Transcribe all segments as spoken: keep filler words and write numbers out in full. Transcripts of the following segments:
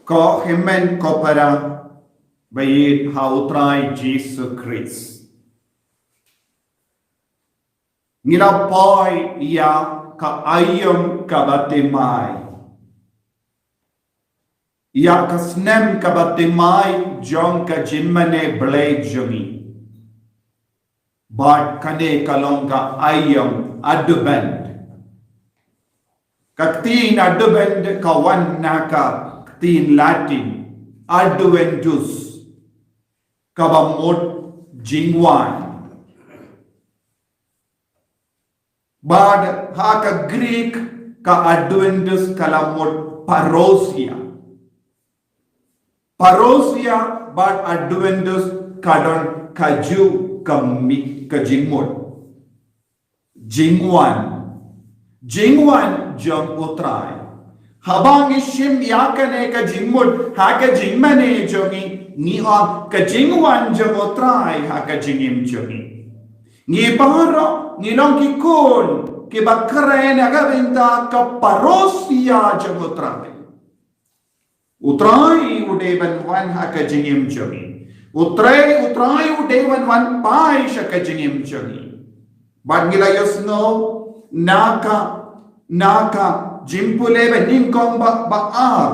Ko hynmen ko para ba ïeit ha U Trai Jisu Khrist, ngi la poi ïa ka aïom kaba thymmai, ïa ka snem kaba thymmai jong ka jingmane Blei jong ngi. Bad kane ka long ka aïom Advent. Ka ktien Advent ka wan na ka ktien Latin Adventus, kaba mut jingwan. Bad ha ka Greek ka Adventus ka la mut parousia. Parousia bad Adventus ka don kajuh ka mih, ka jingmut. Jingwan. Jingwan jong U Trai. Haba ngi shim ïa kane ka jingmut ha ka jingmane jong ngi, ngi ong ka jingwan jong U Trai ha ka jingim jong ngi. Ngi baroh ngi long ki khun kiba kren na ka bynta ka parousia jong U Trai. U Trai u dei ban wan ha ka jingim jong ngi. U Trai, U Trai u dei ban wan phai sha ka jingim jong ngi. Bad ngi la ïohsngew na ka, na ka jingpule ba nyngkong bad ba ar,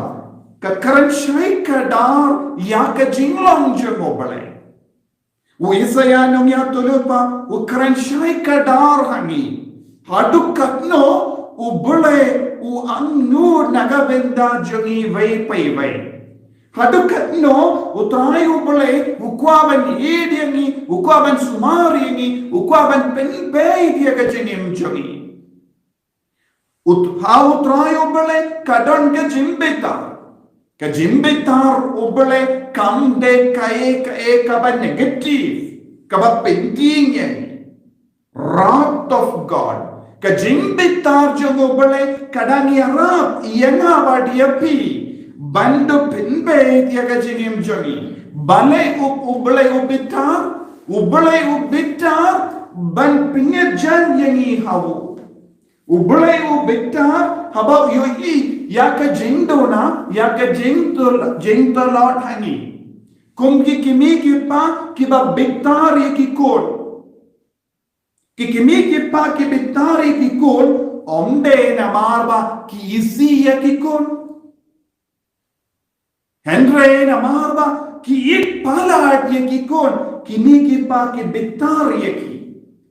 ka kren shai kdar ïa ka jinglong jong U Blei. U Isaïah Nongïathuhlypa u kren shai kdar ha ngi. Haduh katno U Blei u angnud na ka bynta jong ngi iwei pa iwei. Haduh katno U Trai U Blei u kwah ban ïeit ïa ngi, u kwah ban sumar ïa ngi, u kwah ban pynbeit ïa ka jingim jong ngi. Ut-, ha U Trai U Blei ka don ka jingbitar. Ka jingbitar U Blei kam dei kaei kaei kaba negative, kaba pynthing ïa ngi. Wrath of God. Ka jingbitar jong U Blei ka dang ïarap ïa nga bad ïa phi ban da pynbeit ïa ka jingim jong ngi. Balei U, U Blei u bitar? U Blei u bitar ban pynïajan ïa ngi ha u. U Blei u bitar haba u ïohi ïa ka jingduna, ïa ka jingtul-, jingtlot ha ngi. Kum ki kmie ki kpa kiba bitar ïa ki khun. Ki kmie ki kpa ki bitar ïa ki khun, ym dei namar ba ki isih ïa ki khun. Hynrei namar ba ki ïeit palat ïa ki khun, kmie ki kpa ki bitar ïa ki.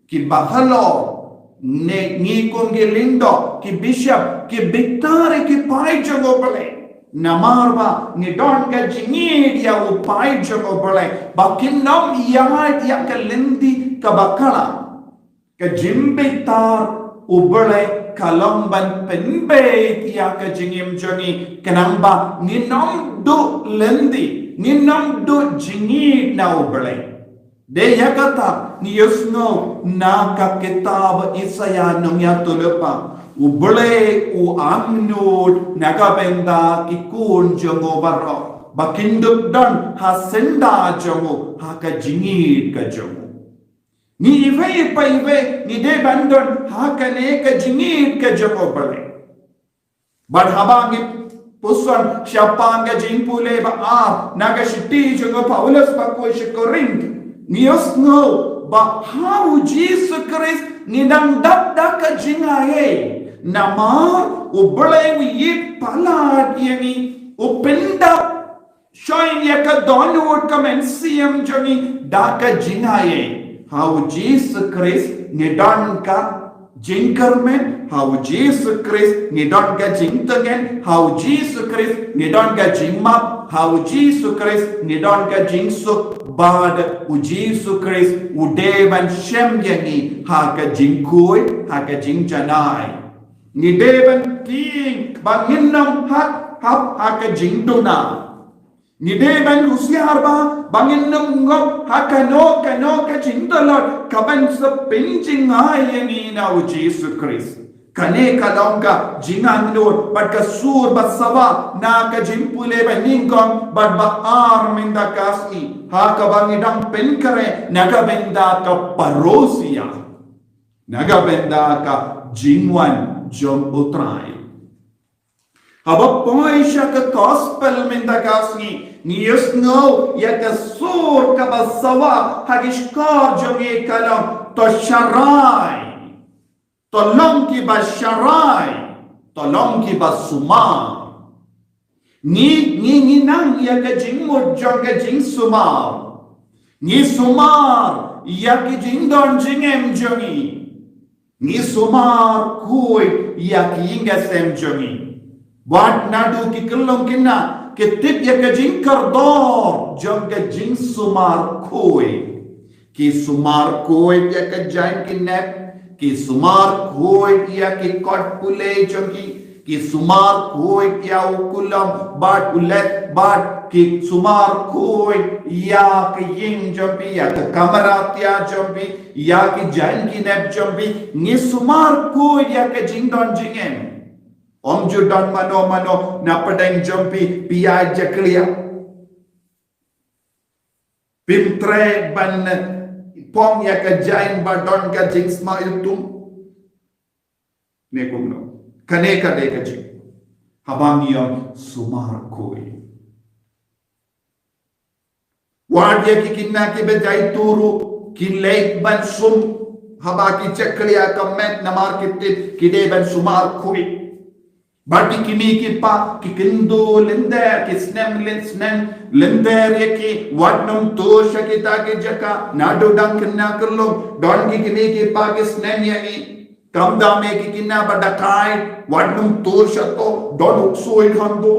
Kiba halor, ne ngi kum ki lyngdoh, ki bishop, ki bitar ïa ki paid jong U Blei. Namar ba ngi don ka jingïeit ïa u paid jong U Blei ba kin ym ïaid ïa ka lynti kaba khlaiñ. Ka jingbitar U Blei ka long ban pynbeit ïa ka jingim jong ngi, khnang ba ngin ym duh lynti, ngin ym duh jingïeit na U Blei. Dei ïa kata ngi ïohsngew na ka kitab Isaïah Nongïathuhlypa, U Blei u angnud na ka bynta ki khun jong u baroh ba kin dup don ha syndah jong u ha ka jingïeit ka jong u. Ngi iwei pa iwei ngi dei ban don ha kane ka jingïeit ka jong U Blei. Bad haba ngi puson shaphang ka jingpule ba ar na ka shithi jong u Paulus ba khuid sha Korinth, ngi ïohsngew ba ha u Jisu Khrist ngi dang dap da ka jingaiei. Namar U Blei u ïeit palat ïa ngi, u pyndap shoi ïa ka dohnud ka mynsiem jong ngi da ka jingaiei. Ha u Jisu Khrist ngi don ka jingkyrmen, ha u Jisu Khrist ngi don ka jingtngen, ha u Jisu Khrist ngi don ka jingmap, ha u Jisu Khrist ngi don ka jingsuk, bad u Jisu Khrist u dei ban shem ïa ngi ha ka jingkhuid, ha ka jingjanai. Ngi dei ban tieng ba ngin ym hap, hap ha ka jingduna. Ngi dei ban husiar ba, ba ngin ym ngop ha kano kano ka jingtlot kaban sa pynjngai ïa ngi na u Jisu Khrist. Kane ka long ka jingangnud bad ka sur ba sawa na ka jingpule ba nyngkong bad ba ar mynta ka sngi, ha kaba ngi dang pynkhreh na ka bynta ka parousia, na ka bynta ka jingwan jong u Trai. Haba poi sha ka gospel mynta ka sngi, ngi ïohsngew ïa ka sur kaba sawa ha ki shkor jong ngi ka long, to sharai. To long kiba sharai, to long kiba sumar. Ngi, ngi, ngi nang ïa ka jingmut jong ka jingsumar. Ngi sumar ïa ki jingdon jingem jong ngi. Ngi sumar khuid ïa ki ïing ki sem jong ngi. Bad naduh ki khyllung khynnah ki tip ïa ka jingkordor jong ka jingsumar khuid. Ki sumar khuid ïa ka jaiñ ki nep, ki sumar khuid ïa ki kot pule jong ki, ki sumar khuid ïa u kulam bad u leh, bad ki sumar khuid ïa ka ïing jong phi, ïa ka kamra thiah jong phi, ïa ki jaiñ ki nep jong phi, ngi sumar khuid ïa ka jingdon jingem. Ym ju don mano mano na pdeng jong phi, phi ïa jakhlia. Phim treh ban phong ïa ka jaiñ ba don ka jingsma ïatum. Ne kumno. Kane ka dei ka jing. Haba ngi ïa sumar khuid. Wat ïa ki khynnah kiba jaitu ruh, ki leit ban sum, haba ki jakhlia ka met namar ki tip ki dei ban sumar khuid. Bad ki kmie ki kpa ki kynduh lynter, ki snem lyn-, snem lynter ïa ki, wat nym tur sha kita ki jaka, naduh dang khynnah khyllung, don ki kmie ki kpa ki snem ïa ngi. Khamtam ïa ki khynnah ba dakaid, wat nym tur shato, don u ksuid hangto.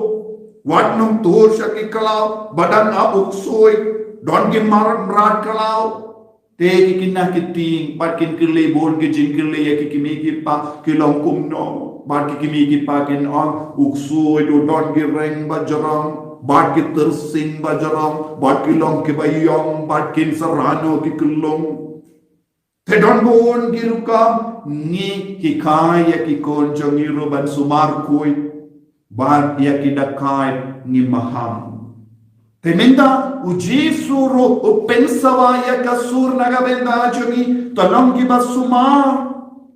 Wat nym tur sha ki khlaw ba dang ap u ksuid, don ki mar-, mrad khlaw. Te ki khynnah ki tieng, bad kin kylli bun ki jingkylli ïa ki kmie ki kpa, ki long kumno. Bad ki kmie ki kpa kin ong, u ksuid u don ki reng ba jrong, bad ki tyrsing ba jrong, bad ki long kiba ïong, bad kin sa rano ki khyllung. Te don bun ki rukom, ngi hikai ïa ki khun jong ngi ruh ban sumar khuid, bad ïa ki dakaid ngi maham. Te mynta u Jisu ruh u pynsawa ïa ka sur na ka bynta jong ngi, to long kiba sumar,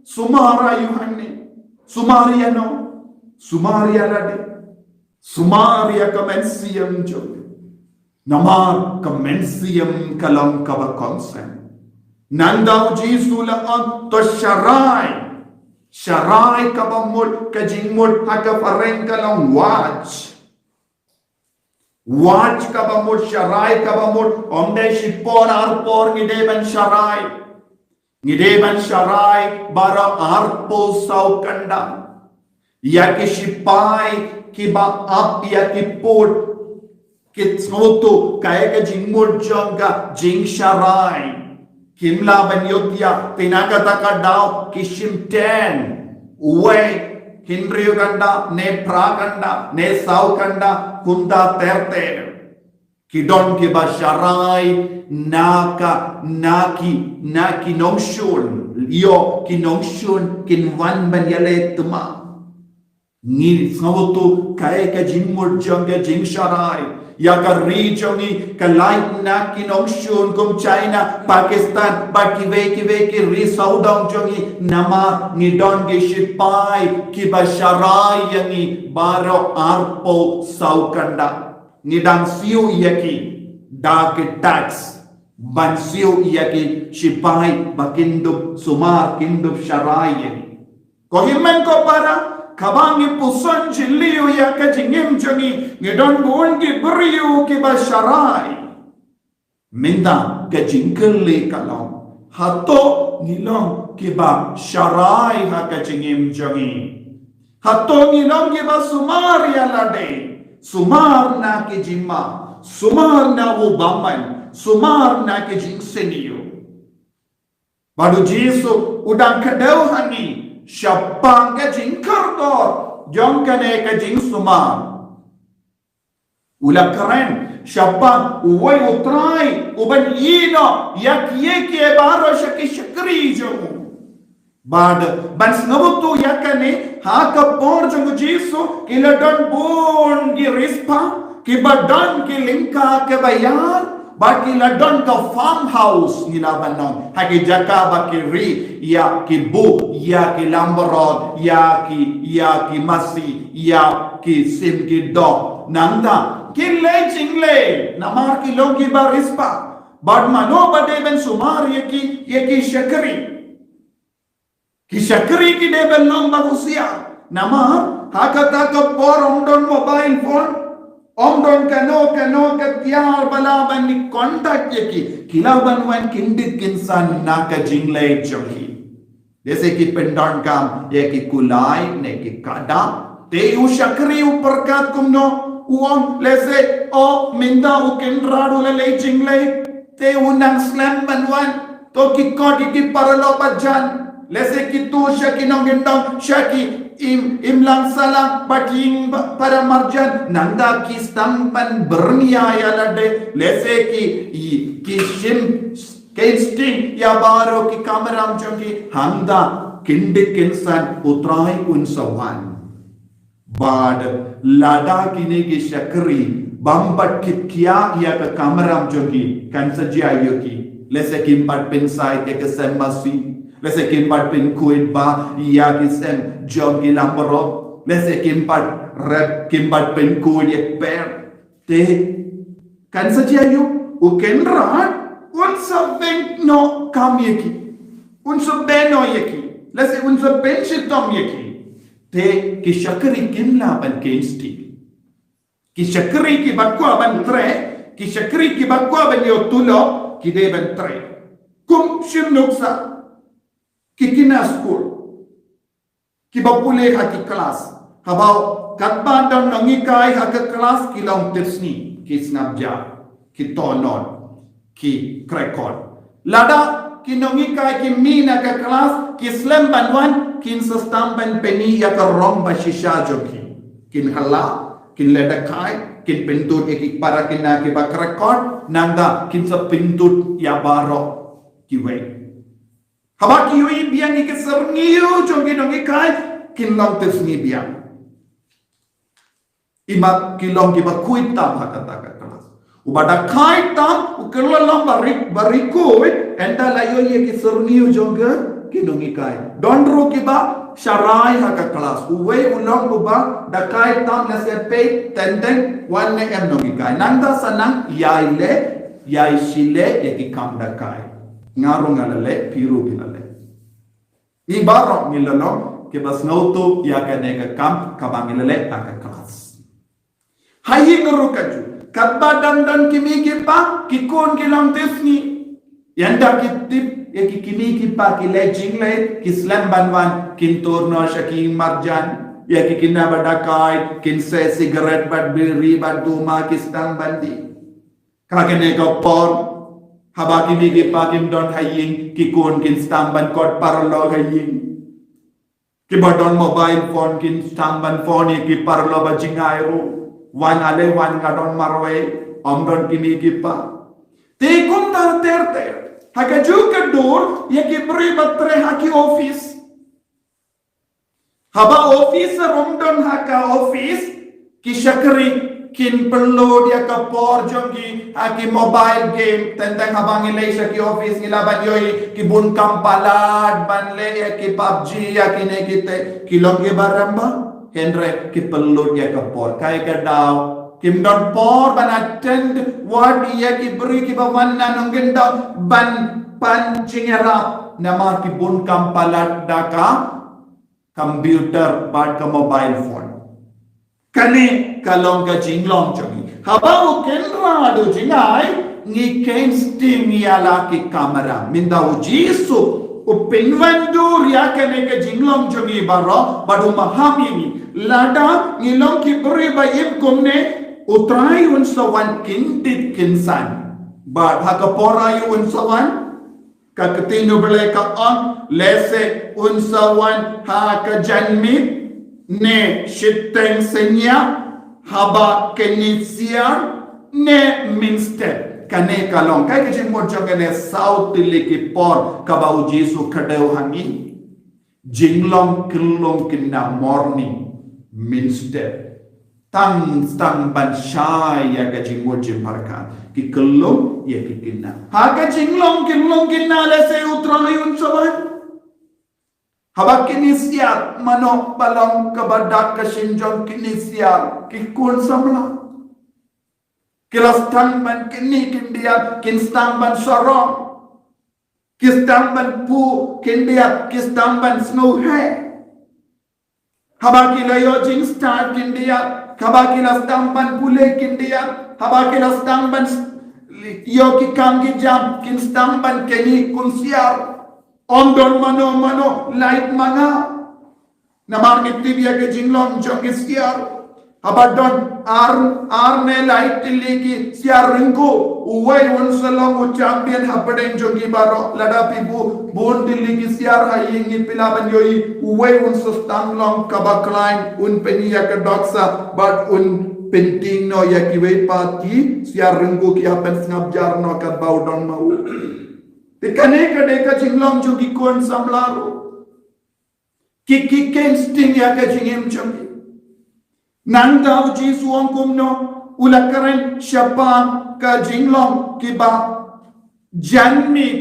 sumar ïa u hangne, sumar ïano, sumar ïa lade. Sumar ïa ka mynsiem jong ngi. Namar ka mynsiem ka long kaba kongsan. Nangta u Jisu u la ong to sharai. Sharai kaba mut, ka jingmut ha ka phareng ka long watch. Watch kaba mut, sharai kaba mut, ym dei shipor arpor ngi dei ban sharai. Ngi dei ban sharai baroh arphew saw kynda. Ïa ki shipai kiba ap ïa ki pud, ki sngewthuh kaei ka jingmut jong ka jingsharai. Kim lah ban ïoh ïa, te na kata ka daw ki shim tent. Uwei, hynriew kynda, ne phra kynda, ne saw kynda, kumta ter ter. Ki don kiba sharai na ka, na ki, na ki nongshun. Ïoh ki nongshun kin wan ban ïaleh thma. Ngi sngewthuh kaei ka jingmut jong ka jingsharai. Ïa ka ri jong ngi ka lait na ki nongshun kum China, Pakistan, bad kiwei kiwei ki ri sawdong jong ngi, namar ngi don ki shipai kiba sharai ïa ngi baroh arphew saw kynda. Ngi dang siew ïa ki da ki tax, ban siew ïa ki shipai ba kin dup sumar, kin dup sharai ïa ngi. Ko hynmen ko para, kaba ngi puson jylliew ïa ka jingim jong ngi, ngi don bun ki briew kiba sharai. Mynta ka jingkylli ka long, hato ngi long kiba sharai ha ka jingim jong ngi? Hato ngi long kiba sumar ïa lade? Sumar na ki jingma, sumar na u bymman, sumar na ki jingsniew. Bad u Jisu u dang kdew ha ngi shaphang ka jingkordor jong kane ka jingsumar. U la kren shaphang uwei u Trai uban ïehnoh ïa kiei kiei baroh sha ki shakri jong u. Bad ban sngewthuh ïa kane, ha ka por jong u Jisu ki la don bun ki riewspah, kiba don ki lyngkha kiba ïar, Ba ki la don ka farmhouse ngi la ban ong. Ha ki jaka ba ki ri, ïa ki buh, ïa ki lambarot, ïa ki, ïa ki masi, ïa ki sim ki doh. Nangta, kin leh jingleh, namar ki long ki ba riewspah. Bad mano ba dei ban sumar ïa ki, ïa ki shakri. Ki shakri ki dei ban long ba husiar. Namar, ha kata ka por ym don mobile phone, ym don kano kano ka tiar ba lah ban contact ïa ki. Ki lah ban wan kyndit kynsan na ka jingleh jong ki. Lehse ki pyndonkam ïa ki kulai ne ki kada. Te u shakri u pyrkhat kumno, u ong lehse, o mynta u kynrad u la leh jingleh. Te u nang slem ban wan. To ki kot ïa ki paralok ba jan. Lehse ki tu sha ki nongkyndong, sha ki im, imlang sahlang, bad ïing ba, para marjan. Nangta ki sdang ban byrngia ïa lade. Lehse ki, i, ki shim, ki sting ïa baroh ki kamram jong ki. Hangta, kyndit kynsan U Trai un sa wan. Bad lada kine ki shakri bym pat kit khia ïa ka kamram jong ki, kan sa jia ïa ki. Lehse kim pat pynshai ïa ka sem masi. Lehse kim pat pynkhuid bha ïa ki sem jong ki lambarot. Lehse kim pat rep, kim pat pynkhuid ïa ki per. Te kan sa jia ïa u, u kynrad un sa beh noh kam ïa ki. Un sa beh noh ïa ki. Lehse un sa pynshitom ïa ki. Te ki shakri kim lah ban kynsting. Ki shakri kiba kwah ban trei, ki shakri kiba kwah ban ïoh tulop, ki dei ban trei. Kum shim nuksa, ki khynnah skul kiba pule ha ki klas. Haba katba don nonghikai ha ka klas ki long tipsngi, ki sngap jar, ki tohnon, ki krekot. Lada ki nonghikai ki mih na ka klas, ki slem ban wan, kin sa sdang ban pyni ïa ka rong ba shisha jong ki. Kin hala, kin leh dakai, kin pyndut ïa ki para khynnah kiba krekot, nangta kin sa pyndut ïa baroh kiwei. Haba ki ïohi biang ïa ki syrngiew jong ki nonghikai, kin long tipsngi biang. Imat ki long kiba khuid tam ha kata ka klas. Uba dakai tam, u kylla long ba ri, ba ri khuid, ynda la ïohi ïa ki syrngiew jong ka, ki nonghikai. Don ruh kiba sharai ha ka klas. Uwei u long uba dakai tam, lehse peit teng teng wan ne em nonghikai. Nangta sa nang ïai leh, ïai shileh ïa ki kam dakai. Nga ruh nga la leh, phi ruh phi la leh. Ngi baroh ngi la long kiba sngewthuh ïa kane ka kam kaba ngi la leh ha ka klas. Ha ïing ruh kajuh. Katba dang don ki mei ki pa, ki khun ki long tipsngi. Ynda ki tip ïa ki, ki mei ki pa ki leh jingleh, ki slem ban wan, kin tur noh sha ki marjan. Ïa ki khynnah ba dakai, kin seh sigaret bad biri bad duma, ki sdang ban die. Ha kane ka por, haba ki mei ki pa kim don ha ïing, ki khun kin sdang ban kot paralok ha ïing. Kiba don mobile phone kin sdang ban phone ïa ki paralok ba jngai ruh. Wan ale wan, nga don marwei, ym don ki mei ki pa. Te kumta ter ter. Ha kajuh ka dur, ïa ki briew ba trei ha ki office. Haba office ruh ym don ha ka office, ki shakri kin pynlut ïa ka por jong ki ha ki mobile game. Teng teng haba ngi leit sha ki office ngi lah ban ïohi ki bun kam palat ban leh ïa ki PUBG ïa kine kite, ki long kiba rem bha. Hynrei ki pynlut ïa ka por. Kaei ka daw? Kim don por ban attend wat ïa ki briew kiba wan na nongkyndong ban pan jingïarap namar ki bun kam palat da ka computer bad ka mobile phone. Kane ka long ka jinglong jong ngi. Haba u kynrad u jngai, ngi kynsting ïa la ki kamram. Mynta u Jisu u pynwandur ïa kane ka jinglong jong ngi baroh, bad u maham ïa ngi. Lada ngi long ki briew ba im kumne, U Trai un sa wan kyndit kynsan. Bad ha ka por aïu un sa wan? Ka ktien U Blei ka ong, lehse un sa wan ha ka janmiet, ne shiteng synñia, haba kynit siar, ne mynstep. Kane ka long, kaei ka jingmut jong kane saw tylli ki por kaba u Jisu kdew ha ngi? Jinglong kyllum kynna morning, mynstep. Tang, tang ban shai ïa ka jingmut jingpyrkhat. Ki kyllum ïa ki khynnah. Ha ka jinglong kyllum khynnah lehse u Trai un sa wan. Haba kine ki siat, mano ba long kaba dak ka shin jong kine ki siat, ki khun samla. Ki la sdang ban kine khyndiat, kin sdang ban sarong. Ki sdang ban pule khyndiat, ki sdang ban sngewheh. Haba ki la ïoh jingstad khyndiat, haba ki la sdang ban pule khyndiat, haba ki la sdang ban s-, ïoh ki kam ki jam, kin sdang ban kine khun siar. Ym don mano mano lait ma nga. Namar ngi tip ïa ka jinglong jong ki siar. Haba don ar, ar ne lai tylli ki siar ryngkuh, uwei un sa long u champion hapdeng jong ki baroh. Lada phi buh bun tylli ki siar ha ïing, ngi, phi lah ban ïohi uwei un sa sdang long kaba khlaiñ, un pyni ïa ka dohkha bad un pyntieng noh ïa kiwei pat ki siar ryngkuh, ki hap ban sngap jar noh katba u don ma u. Te kane ka dei ka jinglong jong ki khun samla ruh. Ki, ki kheiñ sting ïa ka jingim jong ki. Nangta u Jisu u ong kumno, u la kren shaphang ka jinglong kiba jan miet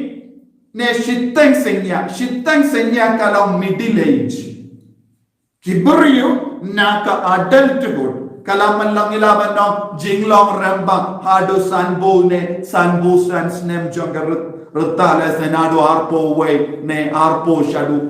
ne shiteng synñia, shiteng synñia ka long middle age. Ki briew na ka adulthood, ka la man long ila ba nong jinglong rangbah haduh sanphew ne sanphew san snem jong ka ryt-, rta lehse naduh arphew wei ne arphew shaduh.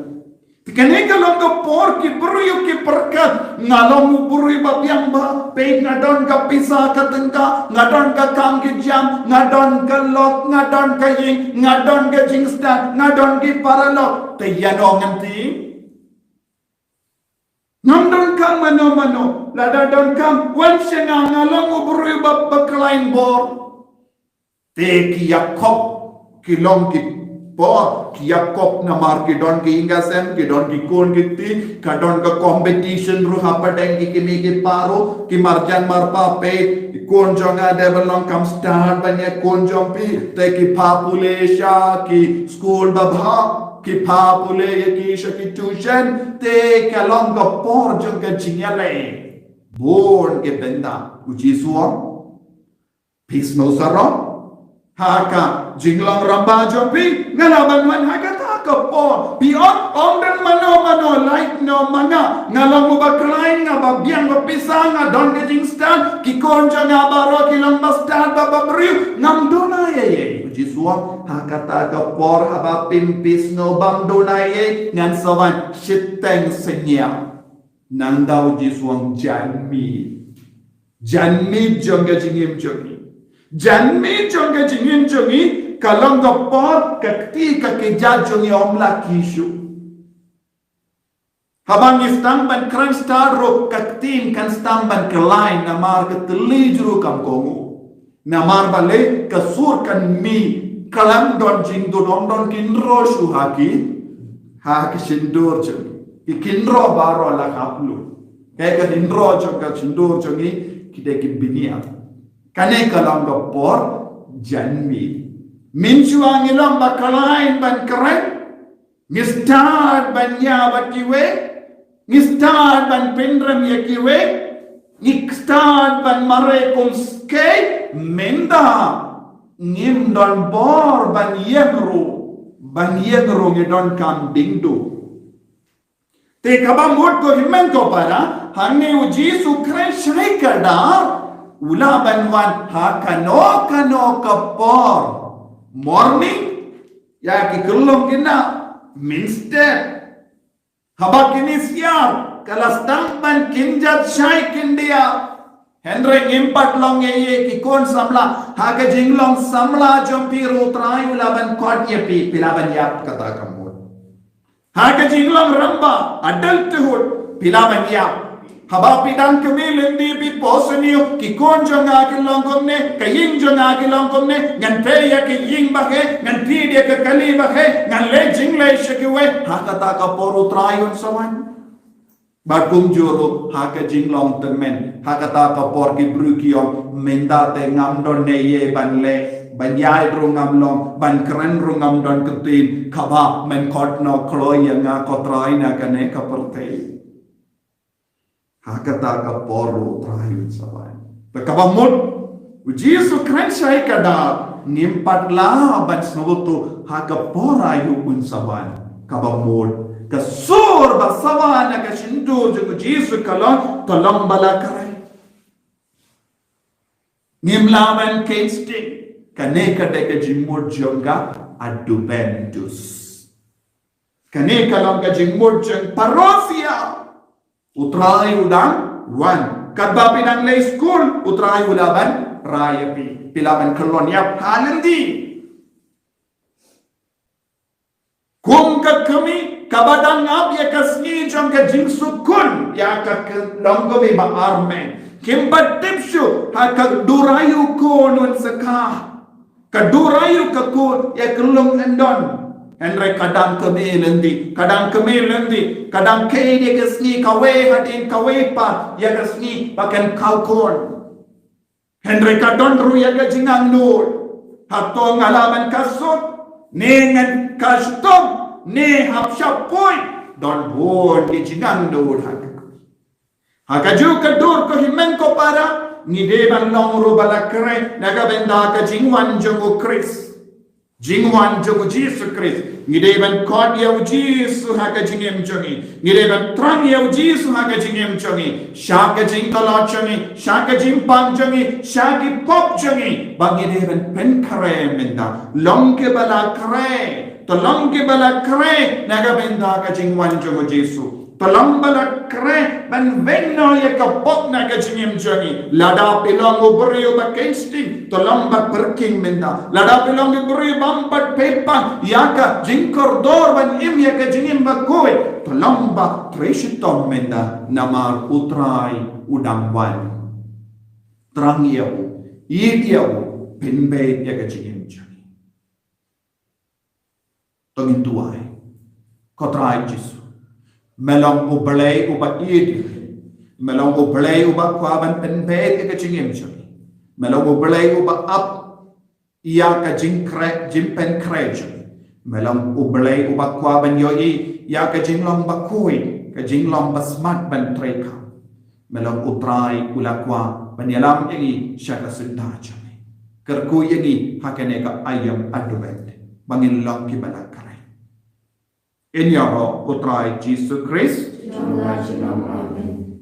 Te kane ka long ka por ki briew ki pyrkhat, nga long u briew ba biang ba peit, nga don ka pisa ka tyngka, nga don ka kam ki jam, nga don ka lok, nga don ka ïing, nga don ka jingstad, nga don ki paralok. Te ïano ngan tieng? Ngam donkam mano mano, lada donkam, wan sha nga, nga long u briew ba, ba khlaiñ bor. Te ki ïakhop, ki long ki por, ki ïakhop namar ki don ki ïing ka sem, ki don ki khun ki kti, ka don ka competition ruh hapdeng ki kmie ki kpa ruh, ki marjan marpa peit, ki khun jong nga dei ban long kam stad ban ïa ki khun jong phi, te ki phah pule sha ki skul babha, ki phah pule ïa ki sha ki tuition, te ka long ka por jong ka jingïaleh. Bun ki bynta, u Jisu u ong, phi sngewsarong ha ka jinglong rangbah jong phi, nga lah ban wan ha kata ka por. Phi ong, ym don mano mano lait noh ma nga, nga long uba khlaiñ, nga ba biang ba pisa, nga don ka jingstad, ki khun jong nga baroh ki long ba stad ba, ba briew, ngam don ei ei. U Jisu u ong, ha kata ka por haba phim phi sngew bym don ei ei, ngan sa wan shiteng synñia. Nangta u Jisu u ong, jan miet. Jan miet jong ka jingim jong ngi. Jan miet jong ka jingim jong ngi, ka long ka por ka kti ka kjat jong ngi ym lah kiew shuh. Haba ngi sdang ban kren stad ruh, ka ktien kan sdang ban khlaiñ namar ka thylliej ruh kam kohnguh. Namar balei, ka sur kan mih, khlem don jingduh, ym don khynraw shuh ha ki, ha ki shyntur jong ngi. Ki khynraw baroh la khapluh. Kaei ka khynraw jong ka shyntur jong ngi, ki dei ki bniat. Kane ka long ka por jan miet. Mynshuwa ngi long ba khlaiñ ban kren, ngi stad ban ïa bad kiwei, ngi stad ban pynrem ïa kiwei, ngi stad ban mareh kumskei, mynta ngim don bor ban ïeng ruh, ban ïeng ruh ngi donkam diengduh. Te kaba mut ko hynmen ko para, hangne u Jisu u kren shai kdar, u lah ban wan ha kano kano ka por. Morning, ïa ki kyllum khynnah, mynstep. Haba kine ki siar, ka la sdang ban kynjat shai khyndiat. Hynrei ngim pat long ei ei ki khun samla, ha ka jinglong samla jong phi ruh u Trai u lah ban khot ïa phi, phi lah ban ïap kata ka mut. Ha ka jinglong rangbah, adulthood, phi lah ban ïap. Haba phi dang kmie lynti phi pyrshang ïa ki khun jong nga ki long kumne, ka ïing jong nga ki long kumne, ngan peit ïa ka ïing ba heh, ngan peit ïa ka kali ba heh, ngan leh jingleh sha kiwei, ha kata ka por u Trai un sa wan. Bad kumjuh ruh ha ka jinglong tymmen, ha kata ka por ki briew ki ong, mynta te ngam don ei ei ban leh, ban ïaid ruh ngam long, ban kren ruh ngam don ktien, kaba men khot noh kloi ïa nga ko Trai na kane ka pyrthei. Ha kata ka por ruh U Trai un sa wan. Te kaba mut, U Jisu kren shai ka dak, ngim pat lah ban sngewthuh ha ka por aïu un sa wan. Kaba mut, ka sur ba sa wan na ka shyntur jong U Jisu ka long, to long ba la khreh. Ngim lah ban kheiñ sting. Kane ka dei ka jingmut jong ka Adventus. Kane ka long ka jingmut jong parousia. U Trai u dang wan. Katba phi dang leit skul, U Trai u lah ban rai ïa phi. Phi lah ban kyllon ïap ha lynti. Kum ka kmie, kaba dang ap ïa ka sngi jong ka jingsuk khun, ïa ka ka long kmie ba armet. Kim pat tip shuh, ha ka dur aïu khun un sa kha. Ka dur aïu ka khun, ïa ka long yn don. Hynrei ka dang kmie lynti, ka dang kmie lynti, ka dang kheiñ ïa ka sngi kawei hadien kawei pat, ïa ka sngi ba kan khaw khun. Hynrei ka don ruh ïa ka jingangnud. Hato nga lah ban kha suk, ne ngan kha shitom, ne hap shah poi, don bun ki jingangnud ha ka. Ha kajuh ka dur ko hynmen ko para, ngi dei ban long ruh ba la khreh, na ka bynta ka jingwan jong U Khrist. Jingwan jong U Jisu Khrist. Ngi dei ban khot ïa U Jisu ha ka jingim jong ngi. Ngi dei ban thrang ïa U Jisu ha ka jingim jong ngi. Sha ka jingtlot jong ngi. Sha ka jingpang jong ngi. Sha ki pop jong ngi. Ba ngi dei ban pynkhreh mynta. Long kiba la khreh. To long kiba la khreh. Na ka bynta ka jingwan jong U Jisu. To long ba la khreh ban weng noh ïa ka pop na ka jingim jong ngi. Lada phi long u briew ba kheiñ sting, to long ba pyrkhing mynta. Lada phi long u briew bym pat peit pang ïa ka jingkordor ban im ïa ka jingim bakhuid, to long ba trei shitom mynta. Namar U Trai u dang wan. Thrang ïa u, ïeit ïa u, pynbeit ïa ka jingim jong ngi. To ngin duwai. Ko Trai Jisu, me long U Blei uba ïeit. Me long U Blei uba kwah ban pynbeit ïa ka jingim jong ngi. Me long U Blei uba ap ïa ka jingkhreh, jingpynkhreh jong ngi. Me long U Blei uba kwah ban ïohi ïa ka jinglong bakhuid, ka jinglong basmat ban treikam. Me long U Trai u la kwah ban ïalam ïa ngi sha ka syndah jong ngi. Kyrkhu ïa ngi ha kane ka aïom Advent ba ngin long kiba la khreh. Yn ïaroh U Trai Jisu Khrist. Amen.